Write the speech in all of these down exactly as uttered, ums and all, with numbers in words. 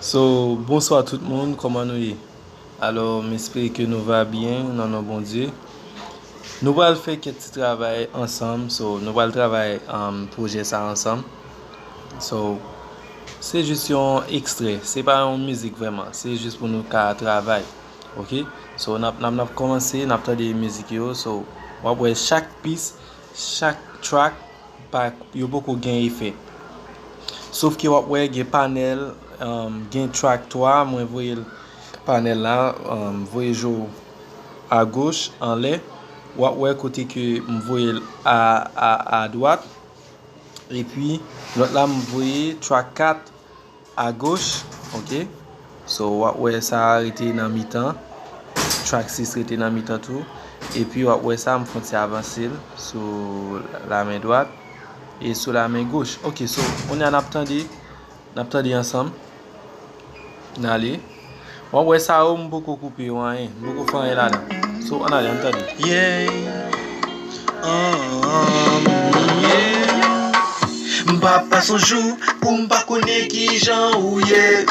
So, bonswa tout moun, kòman nou ye? Alò, m espere ke nou va byen nan non Bondye. Nou pral fè kèk ti travay ansanm, so, nou pral travay, um, pwojè sa ansanm. So, se jis yon ekstrè, se pa yon mizik vrèman, se jis pou nou ka travay, oke? So, n ap, n ap, n ap kòmanse, n ap tande mizik yo, so, w ap wè chak pis, chak track, pa, yo poko gen efè. Sof ke w ap wè gen panèl, um, gen track twa, mwen voye l panèl la, um, voye je w agoch, anlè. W ap wè kote ke m voye l a, a, adwat. Epi, lòt la, m voye track kat agoch, oke. So, w ap wè sa a rete nan mitan. Track sis rete nan mitan tou. Epi, w ap wè sa, m fè yon ti avanse l sou lamen dwat e sou lamen goch. Oke, so, kounye a n ap tande, n ap tande ansanm. N ale. W ap wè sa yo, m poko koupe yo anyen. M poko fè anyen ladan. So, ann ale, ann tande. Yeah. Um, yeah. M pa pase yon jou pou m pa konnen kijan ou ye.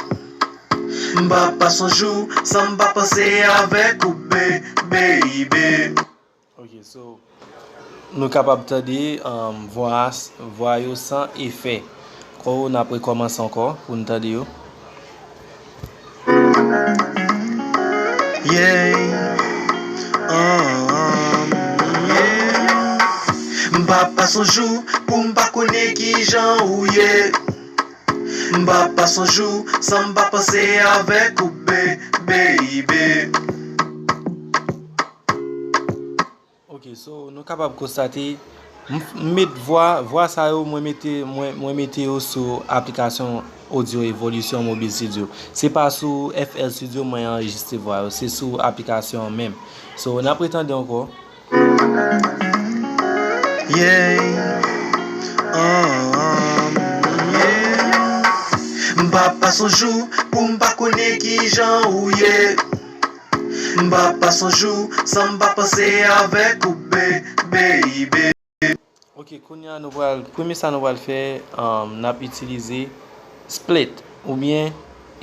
M pa pase yon jou san m pa panse avèk ou, ba-, baby. Ok, so, nou kapab tande, um, vwa, vwa yo san efè. Ankò, n ap rekòmanse ankò pou n tande yo. Yeah. Um, yeah. M pa pase yon jou pou m pa konnen kijan ou ye. M pa pase yon jou san m pa panse avèk ou, ba-, baby. Ok, so, nou kapab konstate, m, m met vwa, vwa sa yo, mwen mete, mwen, mwen mete yo sou aplikasyon Audio Evolution Mobile Studio. Se pa sou F L Studio mwen anrejistre vwa yo, se sou aplikasyon an menm. So, n ap retande ankò. Yeah. Um, yeah. M pa pase yon jou pou m pa konnen kijan ou ye. M pa pase yon jou san m pa panse avèk ou, ba-, baby. Ok, kounye a nou pral, premye sa nou pral fè, um, n ap itilize split oubyen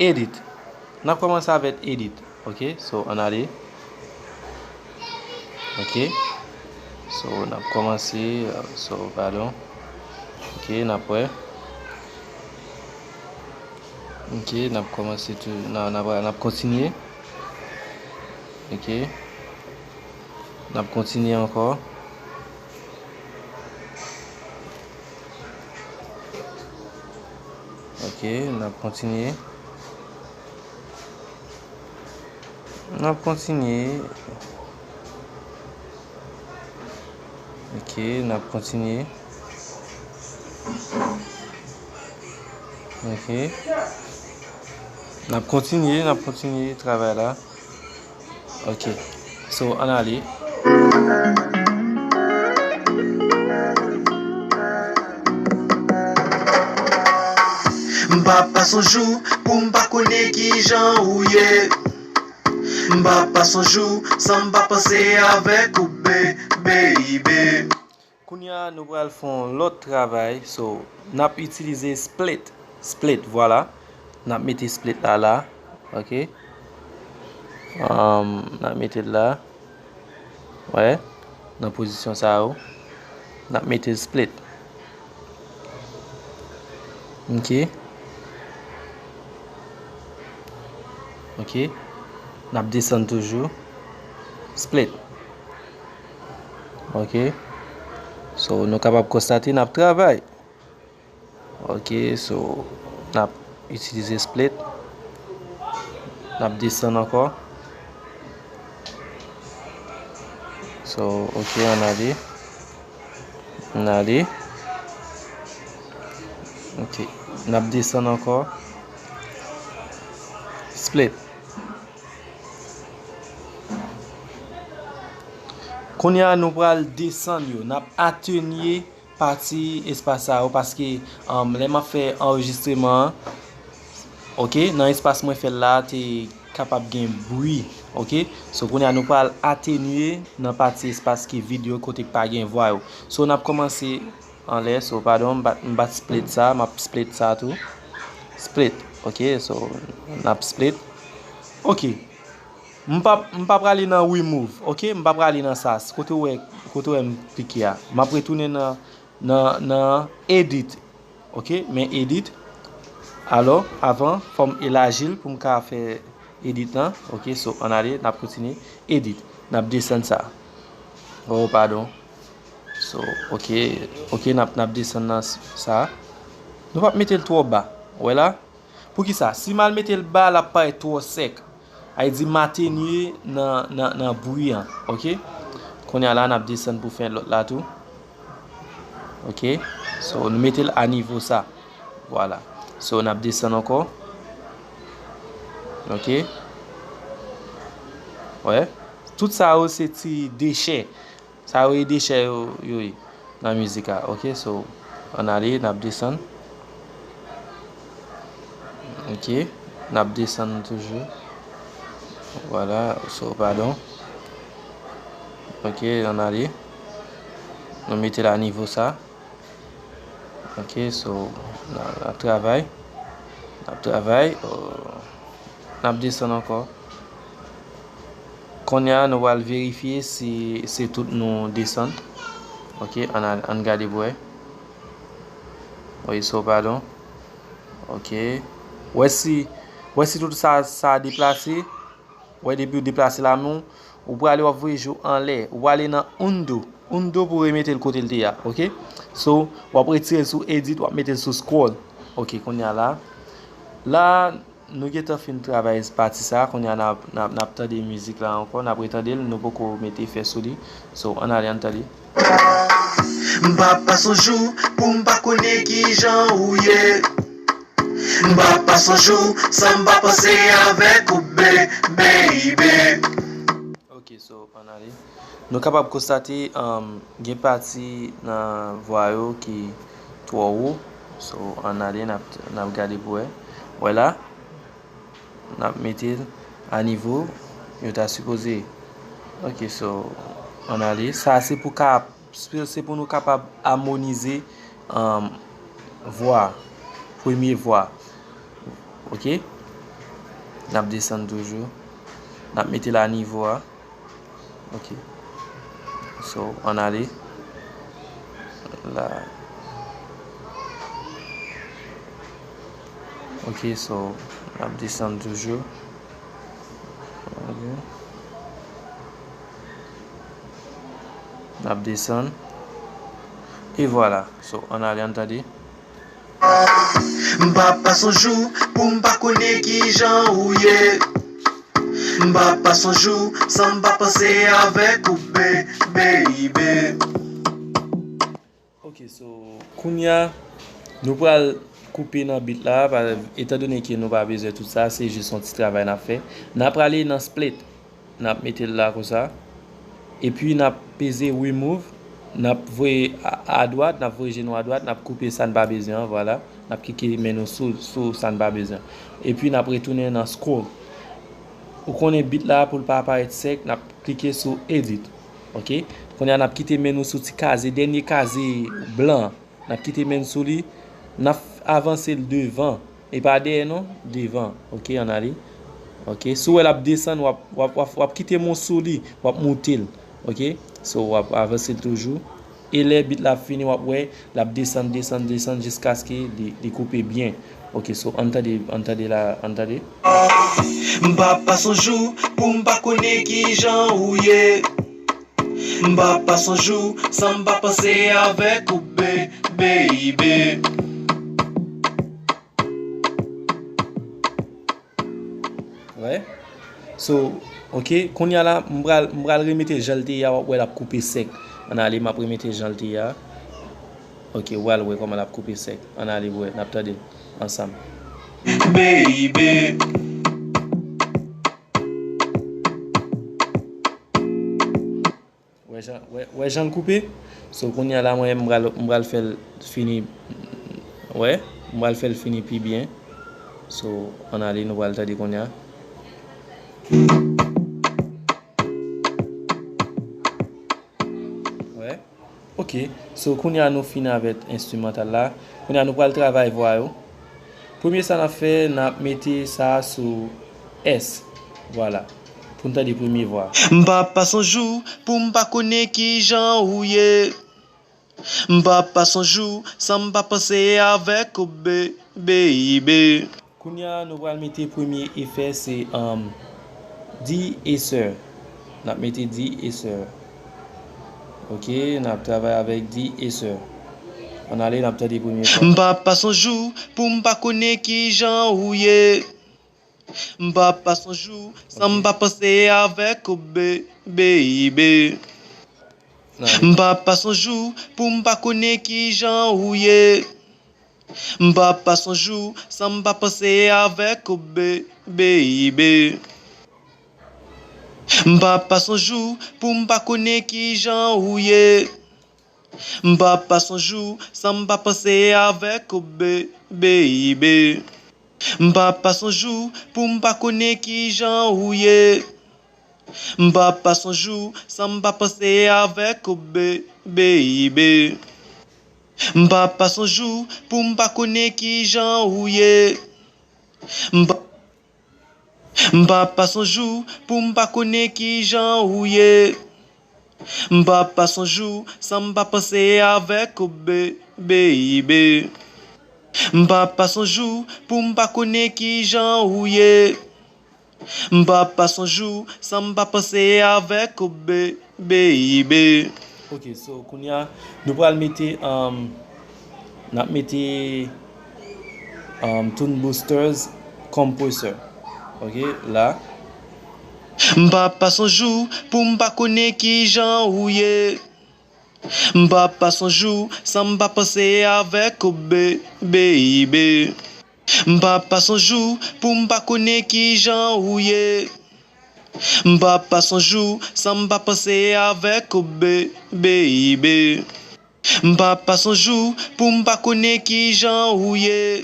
edit. N ap kòmanse avèk edit, ok? So, ann ale. Ok. So, n ap kòmanse, uh, so, padon. Ok, n ap wè. Ok, n ap kòmanse tou, n a, n ap, n ap kontinye. Ok. N ap kontinye ankò. Ok, n ap kontinye. N ap kontinye. Ok, n ap kontinye. Ok. N ap kontinye, n ap kontinye travay la. Ok. So, ann ale. M pa pase yon jou pou m pa konnen kijan ou ye. M pa pase yon jou san m pa panse avèk ou, ba-, baby. Kounye a, nou pral fè yon lòt travay. So, n ap itilize split. Split, vwala. N ap mete split la la. Ok. Um, n ap mete l la. Wè. Nan pozisyon sa yo. N ap mete l split. Ok. Ok. N ap desann toujou. Split. Ok. So, nou kapab konstate n ap travay. Ok, so, n ap itilize split. N ap desann ankò. So, ok, ann ale. Ann ale. Ok, n ap desann ankò. Split. Kounye a, nou pral desann yo. N ap atenye pati espas sa yo paske, um, lè m ap fè anrejistreman an, ok, nan espas mwen fè l la, te kapab gen bri, ok? So, kounye a, nou pral atenye nan pati espas ki vid yo, kote k pa gen vwa yo. So, n ap kòmanse anlè. So, padon, m bat, m bat split sa, m ap split sa tou. Split. Ok, so, n ap split. Ok. M pa, m pa prale nan remove, ok? M pa prale nan sa. Kote w wè, kote w wè m klike a. M ap retounen nan, nan, nan edit. Ok, men edit. Alò, avan, fò m elaji l pou m ka fè edit lan. Ok, so, ann ale, n ap kontinye. Edit. N ap desann sa. Oh, padon. So, ok, ok, n ap, n ap desann nan s-, sa. Nou p ap mete l twò ba. Ou wè la? Poukisa? Si m al mete l ba, l ap parèt twò sèk. Sa vle di m atenye nan, nan, nan bri an, ok? Kounye a la, n ap desann pou fè lòt la tou. Ok? So, nou mete l a nivo sa. Vwala. So, n ap desann ankò. Ok? Wè? Tout sa yo se ti dechè. Sa yo e dechè yo, yo ye nan mizik la. Ok, so, ann ale, n ap desann. Ok, n ap desann toujou. Vwala, so, padon. Ok, ann ale. Nou mete l a nivo sa. Ok, so, n a, n ap travay. N ap travay. Oh, n ap desann ankò. Kounye a, nou pral verifye si se tout nou desann. Ok, ann al, ann gade pou wè. Wi, so, padon. Ok. Wè si, wè si tout sa, sa deplase. Wè, depi w deplase la, men w prale, w ap voye je w anlè. Ou prale nan undo. Undo pou remete l kote l te ye a, ok? So, w ap retire l sou edit, w ap mete l sou scroll. Ok, kounye a la. La, nou gentan fin travay pati sa. Kounye a, n ap, n ap, n ap tande mizik la ankò, n ap retande l, nou poko mete efè sou li. So, ann ale, ann tande. M pa pase yon jou pou m pa konnen kijan ou ye. M pa pase yon jou san m pa panse avèk ou, be-, baby. Ok, so, ann ale. Nou kapab konstate, um, gen pati nan vwa yo ki twò wo. So, ann ale, n ap, n ap gade pou wè. Wè la, n ap mete l a nivo yo ta sipoze. Ok, so, ann ale. Sa se pou ka, se pou nou kapab amonize, um, vwa, premye vwa. Ok? N ap desann toujou. N ap mete l a nivo a. Ok. So, ann ale. La. Ok, so, n ap desann toujou. Ok. N ap desann. E vwala. So, ann ale, ann tande. M pa pase yon jou pou m pa konnen kijan ou ye. M pa pase yon jou san m pa panse avèk ou, be-, baby. Ok, so, kounye a, nou pral koupe nan beat la, pa, etandone ke nou pa bezwen tout sa, se jis yon ti travay n ap fè. N ap prale nan split. N ap mete l la konsa. Epi n ap peze remove. N ap voye a, adwat, n ap voye je nou adwat, n ap koupe sa n pa bezwen an, vwala. N ap klike men nou sou, sou sa n pa bezwen. Epi n ap retounen nan scroll. Ou konnen beat la pou l pa parèt sèk, n ap klike sou edit. Ok? Kounye a n ap kite men nou sou ti kaze, dènye kaze blan an. N ap kite men n sou li. N ap avanse l devan. E pa dèyè non, devan. Ok, ann ale. Ok, si w wè l ap desann, w ap, w ap, w ap, w ap kite men w sou li, w ap moute l. Ok, so w ap avanse l toujou. E lè beat la ap fini, w ap wè, l ap desann, desann, desann jiskaske li, li koupe byen. Ok, so ann tande, ann tande la, ann tande. M pa pase yon jou pou m pa konnen kijan ou ye. M pa pase yon jou san m pa panse avèk ou, be-, baby. Wè. So, ok, kounye a la, m pral, m pral remete l jan l te ye a, w ap wè l ap koupe sèk. Ann ale, m ap remete l jan l te ye a. Ok, w al wè kòman l ap koupe sèk. Ann ale, wè, n ap tande l ansanm. Baby. Wè jan, wè, wè jan l koupe? So, kounye a la, mwen, m pral, m pral fè l fini, wè, m pral fè l fini pi byen. So, ann ale, nou pral tande kounye a. Wè. Ok, so kounye a nou fini avèk enstrimantal la. Kounye a nou pral travay vwa yo. Premye sa n ap fè, n ap mete sa sou S. Vwala. Pou n tande premye vwa. M p ap pase yon jou pou m pa konnen kijan ou ye. M p ap pase yon jou san m pa panse avèk ou, be-, baby. Kounye a, nou pral mete premye efè, se, um, de-essai. N ap mete de-essai. Ok, n ap travay avèk de-essai. Ann ale, n ap tande premye fwa. M p ap pase yon jou pou m pa konnen kijan ou ye. M p ap pase yon jou san m pa panse avèk ou, be-, baby. M p ap pase yon jou pou m pa konnen kijan ou ye. M p ap pase yon jou san m pa panse avèk ou, be-, baby. M p ap pase yon jou pou m pa konnen kijan ou ye. M p ap pase yon jou san m pa panse avèk ou, be-, baby. M p ap pase yon jou pou m pa konnen kijan ou ye. M p ap pase yon jou san m pa panse avèk ou, be-, baby. M p ap pase yon jou pou m pa konnen kijan ou ye. M p-, m p ap pase yon jou pou m pa konnen kijan ou ye. M p ap pase yon jou san m pa panse avèk ou, be-, baby. M p ap pase yon jou pou m pa konnen kijan ou ye. M p ap pase yon jou san m pa panse avèk ou, be-, baby. Ok, so kounye a, nou pral mete, um, n ap mete, um, Tone Boosters Compressor. Ok, la. M p ap pase yon jou pou m pa konnen kijan ou ye. M p ap pase yon jou san m pa panse avèk ou, be-, baby. M p ap pase yon jou pou m pa konnen kijan ou ye. M p ap pase yon jou san m pa panse avèk ou, be-, baby. M p ap pase yon jou pou m pa konnen kijan ou ye.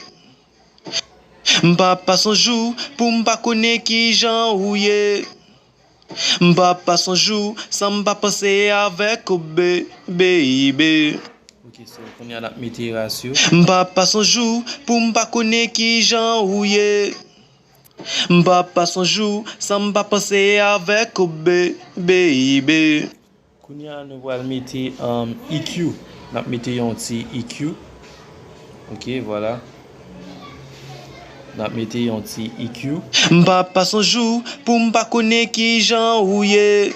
M p ap pase yon jou pou m pa konnen kijan ou ye. M p ap pase yon jou san m pa panse avèk ou, be-, baby. Ok, so kounye a n ap mete ratio. M p ap pase yon jou pou m pa konnen kijan ou ye. M p ap pase yon jou san m pa panse avèk ou, be-, baby. Kounye a, nou pral mete, um, E Q. N ap mete yon ti E Q. Ok, vwala. N ap mete yon ti E Q. M p ap pase yon jou pou m pa konnen kijan ou ye.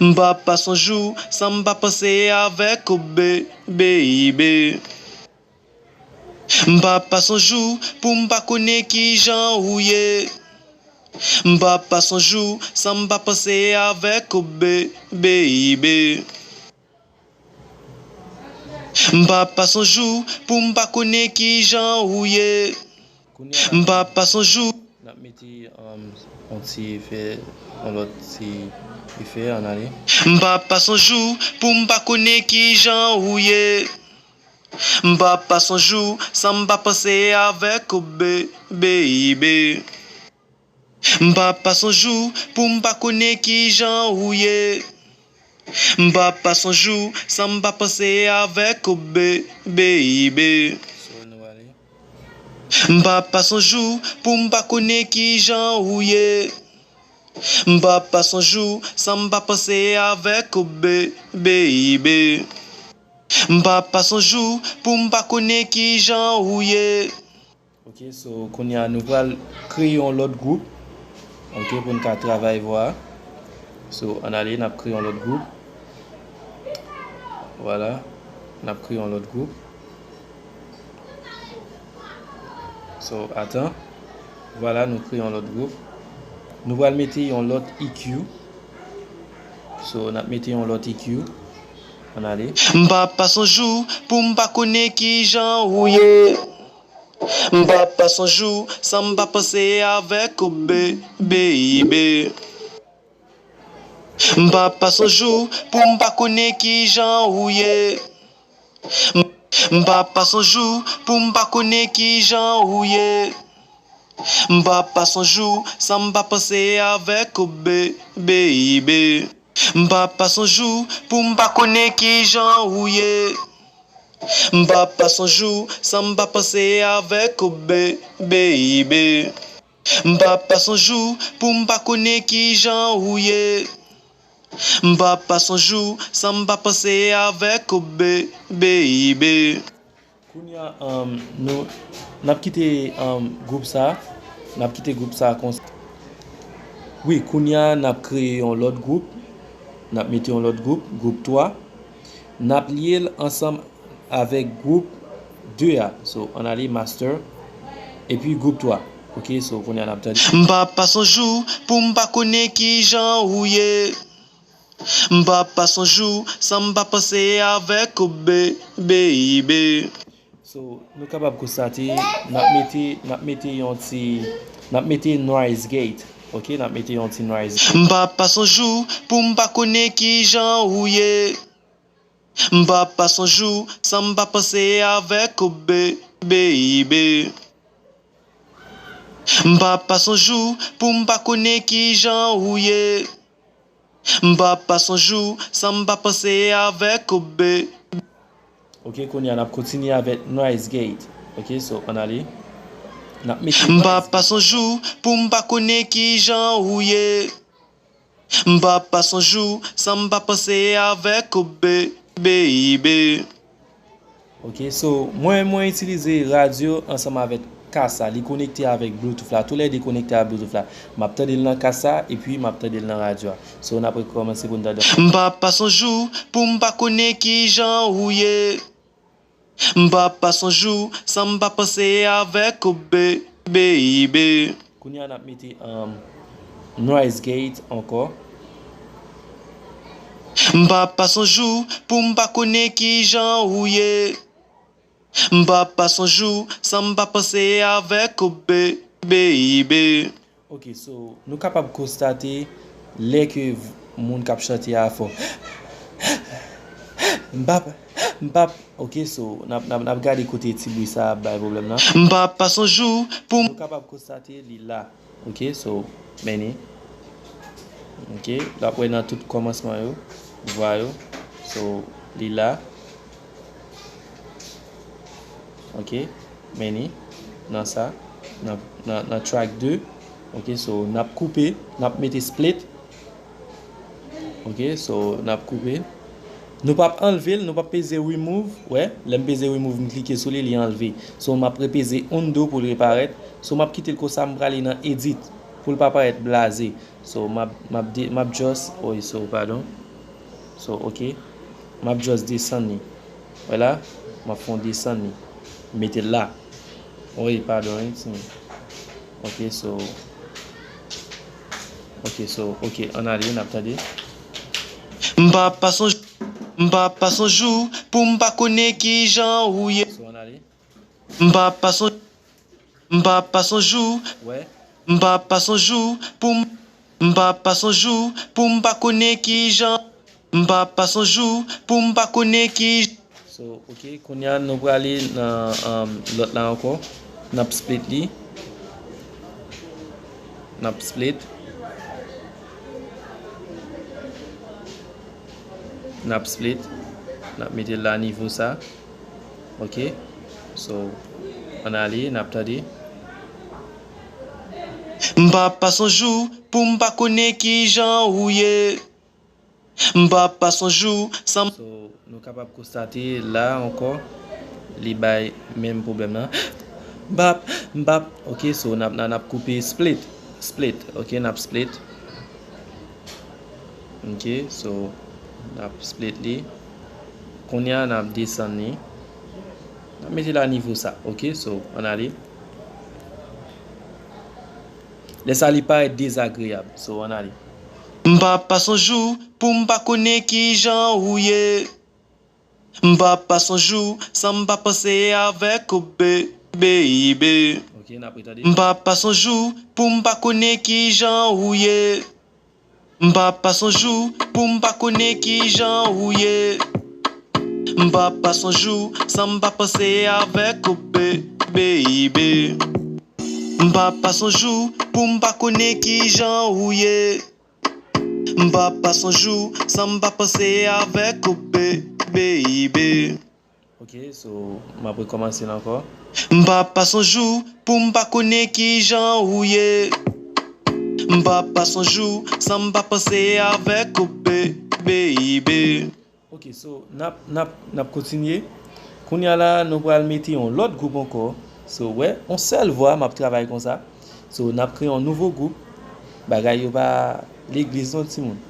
M p ap pase yon jou san m pa panse avèk ou, be-, baby. M p ap pase yon jou pou m pa konnen kijan ou ye. M p ap pase yon jou san m pa panse avèk ou, be-, baby. M p ap pase yon jou pou m pa konnen kijan ou ye. M p ap pase yon jou. N ap mete, um, yon ti efè, yon lòt ti efè, ann ale. M p ap pase yon jou pou m pa konnen kijan ou ye. M p ap pase yon jou san m pa panse avèk ou, be-, baby. M p ap pase yon jou pou m pa konnen kijan ou ye. M p ap pase yon jou san m pa panse avèk ou, be-, baby. So, nou ale. M p ap pase yon jou pou m pa konnen kijan ou ye. M p ap pase yon jou san m pa panse avèk ou, be-, baby. M p ap pase yon jou pou m pa konnen kijan ou ye. Ok, so kounye a nou pral kreye yon lòt gwoup. Ok, pou n ka travay vwa a. So, ann ale, n ap kreye yon lòt gwoup. Vwala, n ap kreye yon lòt gwoup. So, atan. Vwala, nou kreye yon lòt gwoup. Nou pral mete yon lòt E Q. So, n ap mete yon lòt E Q. Ann ale. M p ap pase yon jou pou m pa konnen kijan ou ye. M p ap pase yon jou san m pa panse avèk ou, be-, baby. M p ap pase yon jou pou m pa konnen kijan ou ye. M, m p ap pase yon jou pou m pa konnen kijan ou ye. M p ap pase yon jou san m pa panse avèk ou, be-, baby. M p ap pase yon jou pou m pa konnen kijan ou ye. M p ap pase yon jou san m pa panse avèk ou, be- baby. M p ap pase yon jou pou m pa konnen kijan ou ye. M p ap pase yon jou san m pa panse avèk ou, be- baby. Kounye a, um, nou, n ap kite, um, gwoup sa, n ap kite gwoup sa konsa. Wi, kounye a, n ap kreye yon lòt gwoup, n ap mete yon lòt gwoup, gwoup twa. N ap lye l ansanm avèk gwoup de a. So, ann ale master, epi gwoup twa. Ok, so, kounye a n ap tande. M p ap pase yon jou pou m pa konnen kijan ou ye. M p ap pase yon jou san m pa panse avèk ou, be- baby. So, nou kapab konstate, n ap mete, n ap mete yon ti, n ap mete noise gate. Ok, n ap mete yon ti noise gate. M p ap pase yon jou pou m pa konnen kijan ou ye. M p ap pase yon jou san m pa panse avèk ou, be- baby. M p ap pase yon jou pou m pa konnen kijan ou ye. M p ap pase yon jou san m pa panse avèk ou, be- Ok, kounye a n ap kontinye avèk noise gate. Ok, so, ann ale. N ap mete m p ap pase yon jou pou m pa konnen kijan ou ye. M p ap pase yon jou san m pa panse avèk ou, be- baby. Ok, so, mwen, mwen itilize radyo ansanm avèk kas sa. Li konekte avèk Bluetooth la. Toulède konekte a Bluetooth la. M ap tande l nan kas sa, epi m ap tande l nan radyo a. So, n ap rekòmanse pou n tande. M p ap pase yon jou pou m pa konnen kijan ou ye. M p ap pase yon jou san m pa panse avèk ou, be- baby. Kounye a n ap mete, um, noise gate ankò. M p ap pase yon jou pou m pa konnen kijan ou ye. M p ap pase yon jou san m pa panse avèk ou, be- baby. Ok, so, nou kapab konstate lè ke v- moun k ap chante a fò. M p ap, m p ap, ok, so, n ap, n ap, n ap gade kote ti bri sa ap bay pwoblèm nan. M p ap pase yon jou pou m- Nou kapab konstate li la. Ok, so, men ni. Ok, l ap wè nan tout kòmansman yo, vwa yo. So, li la. Ok, men ni nan sa, nan, nan, nan track de. Ok, so, n ap koupe, n ap mete split. Ok, so, n ap koupe. Nou p ap anlve l, nou p ap peze remove. Wè, lè m peze remove, m klike sou li, li anlve. So, m ap repeze undo pou l reparèt. So, m ap kite l konsa, m prale nan edit pou l pa parèt blaze. So, m ap, m ap de-, m ap just, oy, so, padon. So, ok. M ap just desann li. Wè la, m ap fè yon desann li. Mete l la. Oy, padon, wi, ti. Ok, so. Ok, so, ok, ann ale, n ap tande. M p ap pase yon, m p ap pase yon jou pou m pa konnen kijan ou ye. So, ann ale. M p ap pase yon, m p ap pase yon jou. Wè. M p ap pase yon jou pou m, m p ap pase yon jou pou m pa konnen kijan. M p ap pase yon jou pou m pa konnen ki. So, ok, kounye a nou prale nan, um, lòt la ankò. N ap split li. N ap split. N ap split. N ap mete l la nivo sa. Ok. So, ann ale, n ap tande. M p ap pase yon jou pou m pa konnen kijan ou ye. M p ap pase yon jou san m. So, nou kapab konstate la ankò, li bay menm pwoblèm nan. M p ap, m p ap, ok, so, n ap, n ap koupe split, split, ok, n ap split. Ok, so, n ap split li. Kounye a, n ap desann li. N ap mete l a nivo sa, ok, so, ann ale. Lè sa li parèt dezagreyab. So, ann ale. M p ap pase yon jou pou m pa konnen kijan ou ye. M p ap pase yon jou san m pa panse avèk ou, be- baby. Ok, n ap retande. M p ap pase yon jou pou m pa konnen kijan ou ye. M p ap pase yon jou pou m pa konnen kijan ou ye. M p ap pase yon jou san m pa panse avèk ou, be- baby. M p ap pase yon jou pou m pa konnen kijan ou ye. M p ap pase yon jou san m pa panse avèk ou, be- baby. Ok, so, m ap rekòmanse l ankò. M pa pase yon jou pou m pa konnen kijan ou ye. M pa pase yon jou san m pa panse avèk ou, be-, baby. Ok, so, n ap, n ap, n ap kontinye. Kounye a la, nou pral mete yon lòt gwoup ankò. So, wè, yon sèl vwa, m ap travay konsa. So, n ap kreye yon nouvo gwoup. Bagay yo pa legliz non, timoun.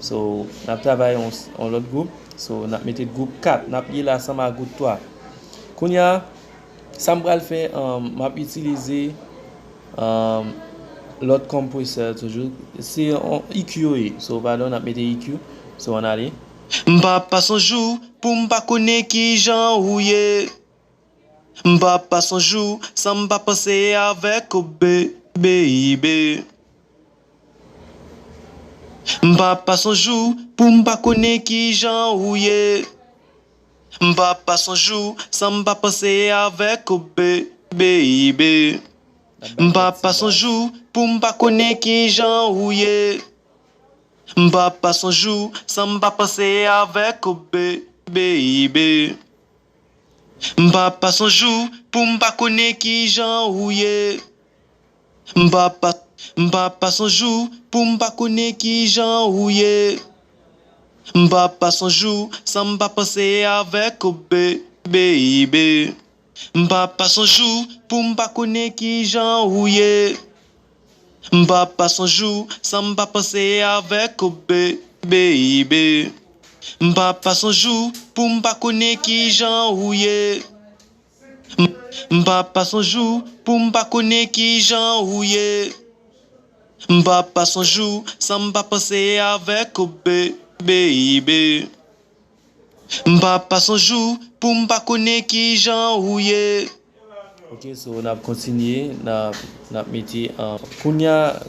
So, n ap travay yon, yon lòt gwoup. So, n ap mete gwoup kat. N ap ye la ansanm ak gwoup twa. Kounye a, sa m pral fè, um, m ap itilize, um, lòt compressor toujou. Se yon E Q yo ye. So, padon, n ap mete E Q. So, ann ale. M pa pase yon jou pou m pa konnen kijan ou ye. M pa pase yon jou san m pa panse avèk ou, be-, baby. M pa pase yon jou pou m pa konnen kijan ou ye. M pa pase yon jou san m pa panse avèk ou, be-, baby. M pa pase yon jou pou m pa konnen kijan ou ye. M pa pase yon jou san m pa panse avèk ou, be-, baby. M pa pase yon jou pou m pa konnen kijan ou ye. M pa pa-, m pa pase yon jou pou m pa konnen kijan ou ye. M pa pase yon jou san m pa panse avèk ou, be-, baby. M pa pase yon jou pou m pa konnen kijan ou ye. M pa pase yon jou san m pa panse avèk ou, be-, baby. M pa pase yon jou pou m pa konnen kijan ou ye. M, m pa pase yon jou pou m pa konnen kijan ou ye. M pa pase yon jou san m pa panse avèk ou, be-, baby. M pa pase yon jou pou m pa konnen kijan ou ye. Ok, so n ap kontinye, n ap, n ap mete an. Kounye a,